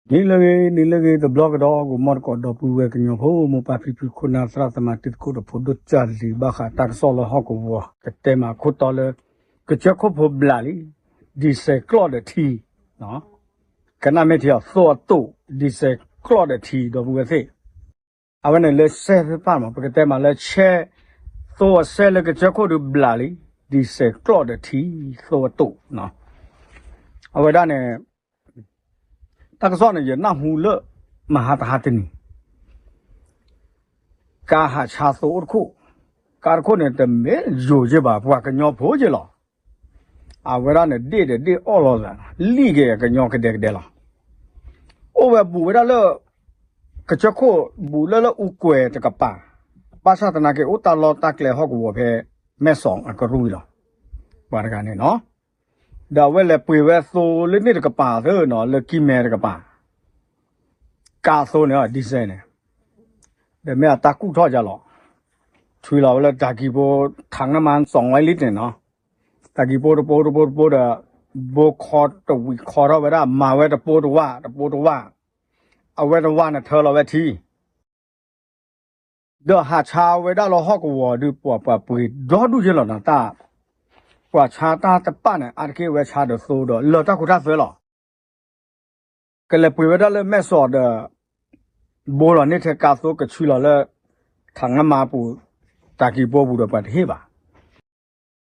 နံၤလၢအဂ့ၤ နံၤလၢအဂ့ၤ တဘျီကဒီး ဂီၤမီတကိး ဒီပုၢ်ဝဲၢ်ကညီဖိ မိၢ်ပၢ်ဖံဖု ခိၣ်နၢ်သရၣ်သမါ တံၤသကိးဒီးဖိဒိၣ်ကၢ်လံၤ ဘၣ်ဃးတၢ်ကစီၣ်လၢဟီၣ်ကဝီၤ ကတဲမးခိၣ်တီလၢ ကစၢၢ်ခိၣ်ဖိဘျးလံ ဒံၣ်စဲးကျီၣ်ဒီးထံ ကနၣ်မ့ၢ်ထံအီၤ သိအတိၣ် ဒံၣ်စဲးကျီၣ်ဒီးထံ ဒီပုၢ်ဝဲၢ်သ့ၣ် အဝဲန့ၣ်လၢစဲသ့ၣ်တဖၣ်မး ပကတဲမးလၢဆဲ သိအစဲလၢကစၢၢ်ခိၣ်ဒုးဘျးလံ ဒံၣ်စဲးကျီၣ်ဒီးထံ သိအတိၣ် အဝဲဒၣ်န့ၣ် တၢ်ကစီၣ်န့ၣ် ယနၢ်ဟူလၢ မဟါတဟါတနံၤ ကါဟးဆါသိအိၣ်တခိၣ်, ကါတခိၣ်န့ၣ် တမ့ၢ်ယိၤက့ဘၣ် ပှၤကညီဖိက့လီၤ. အဝဲဒၣ်န့ၣ် ဒ့ၣ်ဒီးဒ့ၣ်အီၣ်လီၤသး လံၣ်က့ၤကညီကဒဲကဒဲလီၤ. အိၣ်ဝဲဘူးဝဲဒၣ်လၢ ကစၢၢ်ခိၣ်ဘူးလၢလၢအူကွဲၤတကပၤ, ဘၣ်ဆၣ်သနာ်က့ အိၣ်တၢ်လီၢ်တၢ်ကျဲဟီၣ်ကဝီၤဖဲ မဲၢ်စီၤအကရူၢ်လီၤ. ပှၤတဂၤန့ၣ်နီၤ ဒီးအဝဲလဲၤပှ့ၤဝဲသိလၢန့ၣ်တကပၤသ့နီၤ လၢကံၢ်မဲတကပၤ, ကါသိန့ၣ် ဒံၣ်စဲန့ၣ်, ဒီးမ့ၢ်အတၢ်ကူၣ်ထီၣ်ယၤလီၤ. ဆွံလီၤဝဲလၢတၢ်ကံၤဖိ ထးနမါ စီၤဝဲလံတန့ၣ်နီၤ, တၢ်ကံၤဖိတပိတပိတပိဒီး ဘိခီတဝံၤခီထီၣ်ဝဲဒၣ် မၤဝဲတပိတဝၢ် တပိတဝၢ်, အဝဲတဝၢ်န့ၣ်ထၢလီၤဝဲထံ ဒီးဟးဆါဝဲဒၣ်လၢဟီၣ်ကဝီၤဒုး ပှၤပှၤပှ့ၤဒီဒူၣ်ယဲလီၤနီၤတၢ်, ပှၤဆါတၢ်တပၣ်န့ၣ် အါတက့ၢ်ဝဲဆါဒီးသိဒီးလၢတၢ်ခိတၢ်သွဲလီၤ. ကလဲၤပှ့ၤဝဲဒၣ်လၢမဲၢ်စီၤဒီး ဘိလီၤန့ၢ်ထဲကါသိကဆွံလီၤလၢ ထးနမါပူၤ တၢ်ကံၤဖိပူၤဒီးပှၤတဟ့ၣ်ဘၣ်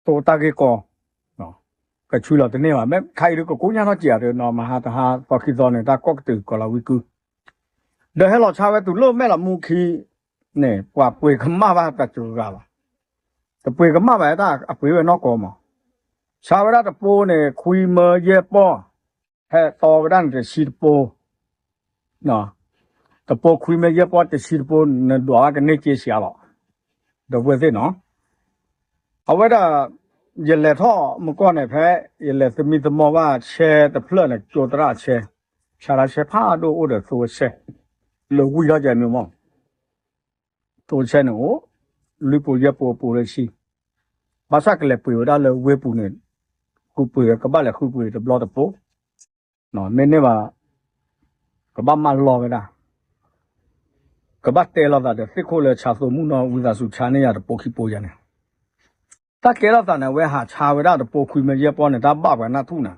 သိတၢ်ဂ့ၢ်ကီ ကဆွံလီၤတန့ၢ်ဘၣ် မ့ၢ်ခါအံၤဒုးကကိးညါထီၣ်စံးအီၤဒီးနီၤ မဟါတဟါသီခံသီန့ၣ် တၢ်ကီၢ်ကတုၤကီၤလီၤဝံကု ဒီးဟဲလီၤဆါဝဲတုၤလၢမဲၢ်လးမူခံန့ၣ် ပှၤပှ့ၤကမၣ်ဘၣ်တၢ်စှၤဂၤလီၤ. တပှ့ၤကမၣ်ဘၣ်တၢ်အပှ့ၤဝဲနီၢ်ကီၢ်မး, ဆါဝဲဒၣ်တပိန့ၣ် ခွံမၢယဲၢ်ပီၢ်, ဟဲတီဝဲဒၣ်န့ၣ်တဆံတပိ တပိခွံမၢယဲၢ်ပီၢ်တဆံတပိ နဒွးဘၣ်ကန့ၢ်က့စှၤလီၤ. ဒီပုၢ်ဝဲၢ်သ့ၣ်နီၤ အဝဲဒၣ် ယလဲၤထီၣ်မုၢ်ကီၢ်န့ၣ် ဖဲယလဲၤသမံသမိးဘၣ်ဆဲတဖျၢၣ်န့ၣ် ကၠိသရၣ်ဆဲ, ဆါတၢ်ဆဲဖးဒိၣ်အိၣ်ဒီးသိဆဲ, လၢဝံထီၣ်ကဲမ့ၢ်မီၢ်, သိဆဲန့ၣ်အိၣ် လွံၢ်ပိယဲၢ်ပိပိလၢဆံ, ဘၣ်ဆၣ်ကလဲၤပှ့ၤဝဲဒၣ်လၢဝ့ၢ်ပူၤန့ၣ်, ဃုပှ့ၤ ကဘၣ်လဲၤဃုပှ့ၤတဘျီတပိ မ့ၢ်န့ၢ်ဘၣ် ကဘၣ်မၢလီၤဝဲဒၣ်, ကဘၣ်တဲလိာ်သးဒီးသ့ၣ်ခိၣ်လၢဆါသိမုၢ်နီၢ် ဝံသးစူၤဆါန့ၢ်ယၤတပိခံပိယၤန့ၣ်, တၢ်ကဲထီၣ်သးန့ၣ် အဝဲဟးဆါဝဲဒၣ်တပိခွံမၢယဲၢ်ပီၢ်န့ၣ် တၢ်ဘၣ်ပှၤနၢ်ထူၣ်နၤ,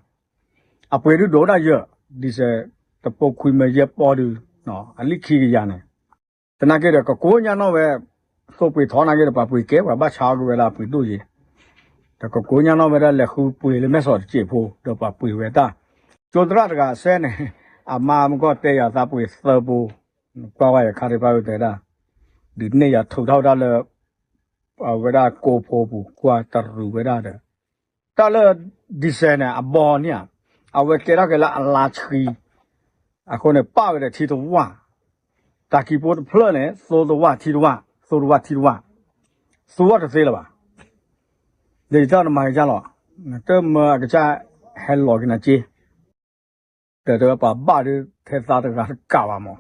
အပှ့ၤဒုးဒိၣ်ဒၣ်ယဲၢ်, ဒ်စဲး တပိခွံမၢယဲၢ်ပီၢ်ဒုး, အလံၣ်ခံကယၤန့ၣ်, သနာ်က့ဒီးကကိးညါနီၣ်ဝဲ, သိပှ့ၤထီနာ်က့ဒီးပှၤပှ့ၤကဲ ပှၤဘၣ်ဆါအီၤက့ၤဝဲဒၣ်ပှ့ၤဒိၣ်ယဲၢ်, ဒီးကကိးညါနီၣ်ဝဲဒၣ်လဲၤဃုပှ့ၤလၢမဲၢ်စီၤတစဲးဖိ ဒီးပှၤပှ့ၤဝဲတၢ်, ကၠိသရၣ်တဂၤစဲန့ၣ်, အမါမုၢ်ကီၢ်တဲယၤသးပှ့ၤသၢပိ, ကွၢ်ဝဲယခါဒံးပၢ်ဝဲတဲဒၣ်, ဒုးန့ၢ်ယၤထုးထီၣ်ဝဲဒၣ်လၢ အဝဲဒၣ်ကိးဖိပူၤ ကွၢ်တရူးဝဲဒၣ်ဒီး, တၢ်လၢ ဒံၣ်စဲန့ၣ် အဘီန့ၣ်ဧါ, အဝဲကဲထီၣ်က့ၤလၢအလါဆှံ, အဃိန့ၣ် ပၣ်ဝဲဒီးထံတဝၢ်, တၢ်ကံၤဖိတဖျၢၣ်န့ၣ် သိတဝၢ်ထံတဝၢ်, သိတဝၢ်ထံတဝၢ်, သူအီၤတသ့လၢၤဘၣ်, ဒီးယတၢ်နမၤကစၢ်လီၤ, နတမၢအကစၢ်ဟဲလီၤက့ၤနၤက့ ဒီးတဲဝဲပှၤဘၣ်ဒုး ထဲသးတဂၤတကးဘၣ်မး,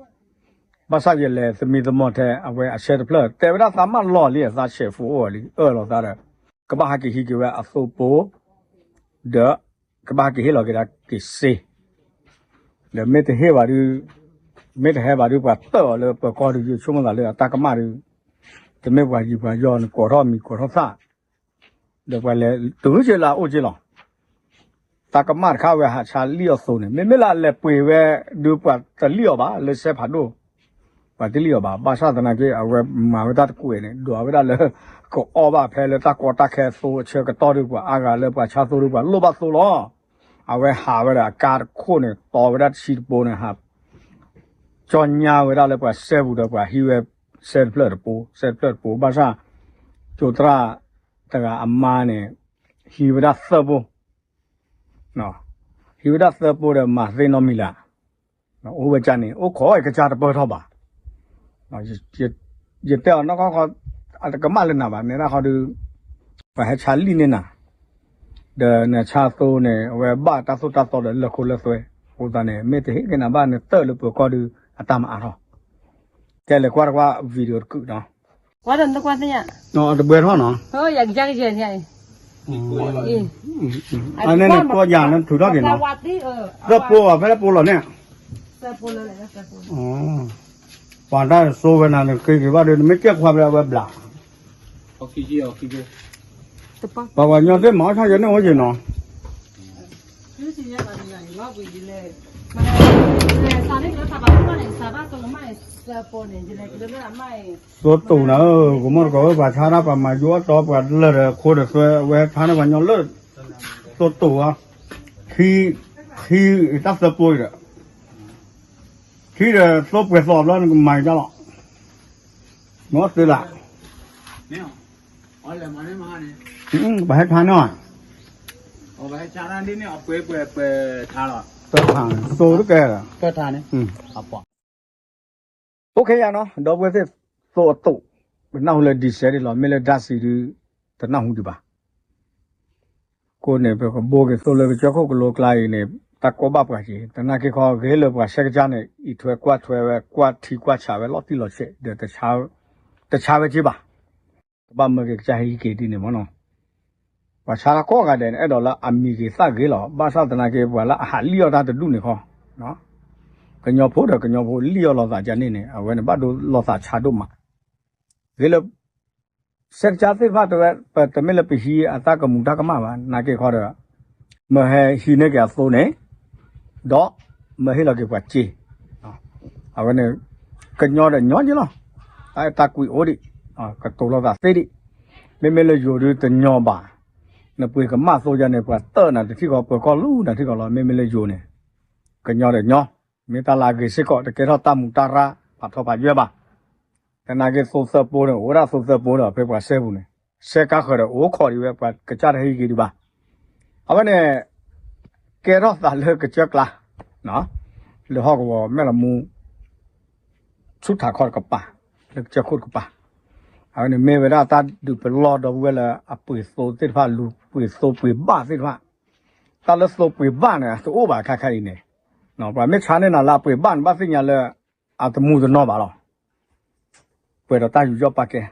ဘၣ်ဆၣ်ယလဲၤသမံသမိးထဲအဝဲအဆဲတဖျၢၣ် တဲဝဲဒၣ်သးမၢလီၤလံ အသးဆဲးဖိအိၣ်လံ အၢၣ်လီၤသးဒီး ကဘၣ်ဟဲက့ၤဟံးက့ၤဝဲအသိပိ ဒီး ကဘၣ်ဟဲက့ၤဟ့ၣ်လီၤက့ၤဒၣ်က့ၤစ့, ဒီးမ့ၢ်တဟ့ၣ်ဘၣ်ဒုး, မ့ၢ်တဟဲဘၣ်ဒုး ပှၤတၢၣ်အီၤလၢပၢၤကီၢ်ဒုး ယဆိကမိၣ်သးလၢအတၢ်ကမၣ်ဒုး, တမ့ၢ်ပှၤယံၤပှၤယီၤန့ၣ် ကိးထီၣ်မံၤကိးထီၣ်သၣ် ဒီးပှၤလဲၤတုၤက့ၤလၢအအိၣ်က့ၤလီၤ, တၢ်ကမၣ်တခါဝဲဟးဆါလံၣ်အီၤသိးန့ၣ် မ့မ့ၢ်လၢအလဲၤပှ့ၤဝဲဒုးပှၤတလံၣ်အီၤဘၣ် လၢစဲဖးဒိၣ်, ပှၤတလံၣ်အီၤဘၣ် ဘၣ်ဆၣ်သနာ်က့ အဝဲမၤဝဲတၢ်တကွဲးန့ၣ် ဒွးဝဲဒၣ်လၢ ကအီၣ်ဘၣ်ဖဲလၢတၢ်ကီတၢ်ခဲသိအဆၢကတီၢ်ဒုး ပှၤအါဂၤလၢပှၤဆါသိဒုး ပှၤလိၣ်ဘၣ်သိလီၤ, အဝဲဟးဝဲဒၣ်အကါတခိၣ်န့ၣ် တီဝဲဒၣ်တဆံတပိန့ၣ် ဟး ကၠီညါဝဲဒၣ်လၢပှၤစဲပူၤဒီးပှၤဟံးဝဲ စဲတဖျၢၣ်တပိ စဲတဖျၢၣ်တပိ ဘၣ်ဆၣ် ကၠိသရၣ်တဂၤအမါန့ၣ် ဟံးဝဲဒၣ်သၢပိ, ဟံးဝဲဒၣ်သၢပိဒီးမၤသ့နီတမံၤလၢ်, အိၣ်ဝဲကၢ်န့ၣ် အိၣ်ခိးအကစၢ်တပၢၢ်ထီၣ်ဘၣ်, ယတဲအီၤနီၢ်ခီခီ အတကမၣ်လၢနၤဘၣ် နဲဒၣ်ဃီဒုး ပှၤဟဲဆါလံၣ်န့ၢ်နၤ, ဒီးနဆါသိန့ၣ် အဝဲဘၣ်တၢ်သိၣ်တၢ်သီဒီးလၢခိလၢသွဲ, အဃိသတးန့ၣ် မ့ၢ်တဟ့ၣ်က့ၤနၤဘၣ် နတၢၣ်လၢပၢၤကီၢ်ဒုး အတၢ်မၤအါထီၣ်, ကဲလဲၤကွၢ်တကွၢ် video တကုာ်နီၤ, ကွၢ်ဒီးနကွၢ်သ့ၣ်ညါ, တဘှဲထီၣ်နီၤ, အန့ၣ်န့ၣ် ကွၢ်ယၤန့ၣ် ထုးထီၣ်က့ၤနီၤ, ဒီးပိအီၤဖဲလၢပိလီၤန့ၣ်, ပှၤတၢ်သိဝဲနၤန့ၣ် က့ၤက့ၤဘၣ်ဒီး နမ့ၢ်ကဲၣ်ခွါဘျဲအဝဲဘျး, ပှၤပှၤညီသ့ၣ်မၤအီၣ်ဆၣ်ယဲန့ၣ်အိၣ်က့ၤနီၤ သိတိာ်နၤဧၢ, ကမိၢ်တကိးဝဲပှၤဆါတၢ်ပှၤမၤယိၣ်အီၣ်တီပှၤလၢာ်ဒီး ခိဒီးသွဲဝဲဆါန့ၢ်ပှၤညီလၢ သိတိာ်အီၤ, ခံ ခံ တၢ်သၢပိဒီး ခံဒီးသိပှဲၤသီဘျီနကမၤကလီၤ, မ့ၢ်သ့လၢ ပှၤဟဲဆါန့ၢ် သၢထါ သိတကဲလၢ သၢထါန့ၣ် အိၣ်ခ့ယါနီၤ ဒီပုၢ်ဝဲၢ်သ့ၣ် သိအတိာ်, ပနၢ်ဟူလၢဒံးစဲးဒ်လီၤ မ့ၢ်လၢဒါစံးဒုး တနၢ်ဟူဒံးဘၣ်. ကိးန့ၣ် ပကဘိက့ၤသိလၢကစၢၢ်ခိၣ်ကလိကျါအံၤန့ၣ် တၢ်ကိးဘၣ်ပှၤက့ၤ သနာ်က့ခီဂ့ၤလၢပှၤဆဲကစၢ်န့ၣ် အံးထွဲကွၢ်ထွဲဝဲ ကွၢ်ထံကွၢ်ဆးဝဲလီၤတံၢ်လီၤဆဲး ဒီး တဆါဝဲက့ၤဘၣ်. ကဘၣ်မၢက့ၤကစၢ်ဟံးက့ၤဒ်န့ၣ်မ့ၢ်နီၤ ပှၤဆါတၢ်ကိးဂၤဒဲးန့ၣ် အဲၣ်ဒိးလၢအမံၤက့ၤသၣ်ဂ့ၤလီၤ. ဘၣ်ဆၣ်သနာ်က့ ပှၤလၢအဟးလံၣ်အီၣ်တၢ်တဒူၣ်န့ၣ်ခီ, ကညီဖိဒီးကညီဖိလံၣ်အီၣ်လိာ်သးဒ်န့ၣ်န့ၣ် အဝဲန့ၣ်ဘၣ်ဒိလိာ်သးဆါဒိၣ်မး. ဂ့ၤလၢ ဆဲကစၢ်သ့ၣ်တဖၣ်တဲဝဲ ပတမ့ၢ်လၢပဟံးအတၢ်ကမူးတၢ်ကမၣ်ဘၣ် နာ်က့ခီဒီး မၢဟဲဟံးန့ၢ်က့ၤအသိန့ၣ် ဒီးမၢဟ့ၣ်လီၤက့ၤပှၤစ့ အဝဲန့ၣ် ကညီဒီးညီက့ၤလီၤ. တၢ်အဲၣ်တၢ်ကွံအိၣ်ဒံး ကတိၤလိာ်သးသ့ဒံး. မ့မ့ၢ်လၢယိၤဒုတညီဘၣ်. နပှ့ၤကမၣ်သိယါန့ၣ် ပှၤတၢၣ်နၤတထံၣ်ဃီ ပၢၤကီၢ်လူၤနၤထံၣ်ဃီလီၤ. မ့မ့ၢ်လၢယိၤန့ၣ် ကညီဒီးညီ မ့ၢ်တၢ်လၢအဂ့ၤစ့ၢ်ကီး တကဲထီၣ်တၢ်မူးတၢ်ရၢ် ပာ်ထီၣ်ပာ်ယွဲၢ်ဘၣ်. သနာ်က့သိသၢပိန့ၣ် အိၣ်ဝဲဒၣ်သိသၢပိဒီး ဖဲပှၤစဲပူၤန့ၣ် စဲကါဃၢၤဒီးအိၣ်ခိးဒံးဝဲ ပှၤကစၢ်တဟဲဟံးက့ၤဒံးဘၣ်. အဝဲန့ၣ် ကဲထီၣ်သးလၢကစၢၢ်ကျါ လၢဟီၣ်ကဝီၤမဲၢ်လမူ ဆူၣ်ထးခီတကပၤ လၢကစၢၢ်ခိၣ်တကပၤ အဝဲန့ၣ်မ့ၢ်ဝဲဒၣ်တၢ်ဒုးပလီၢ်ဒီပုၢ်ဝဲၢ်လၢအပှ့ၤသိသ့ၣ်တဖၣ် လူၤပှ့ၤသိပှ့ၤဘၣ်သ့ၣ်တဖၣ်. တၢ်လၢသိပှ့ၤဘၣ်န့ၣ် တအိၣ်ဘၣ်ခါခါအံၤန့ၣ် ပှၤမ့ၢ်ဆါန့ၢ်နၤလၢအပှ့ၤဘၣ်န့ၣ် ဘၣ်သ့ၣ်ညါလၢ အတမူးတနီၤဘၣ်လီၤ. ပှဲၤဒီးတၢ်ယူးယီၣ်ပာ်ကဲ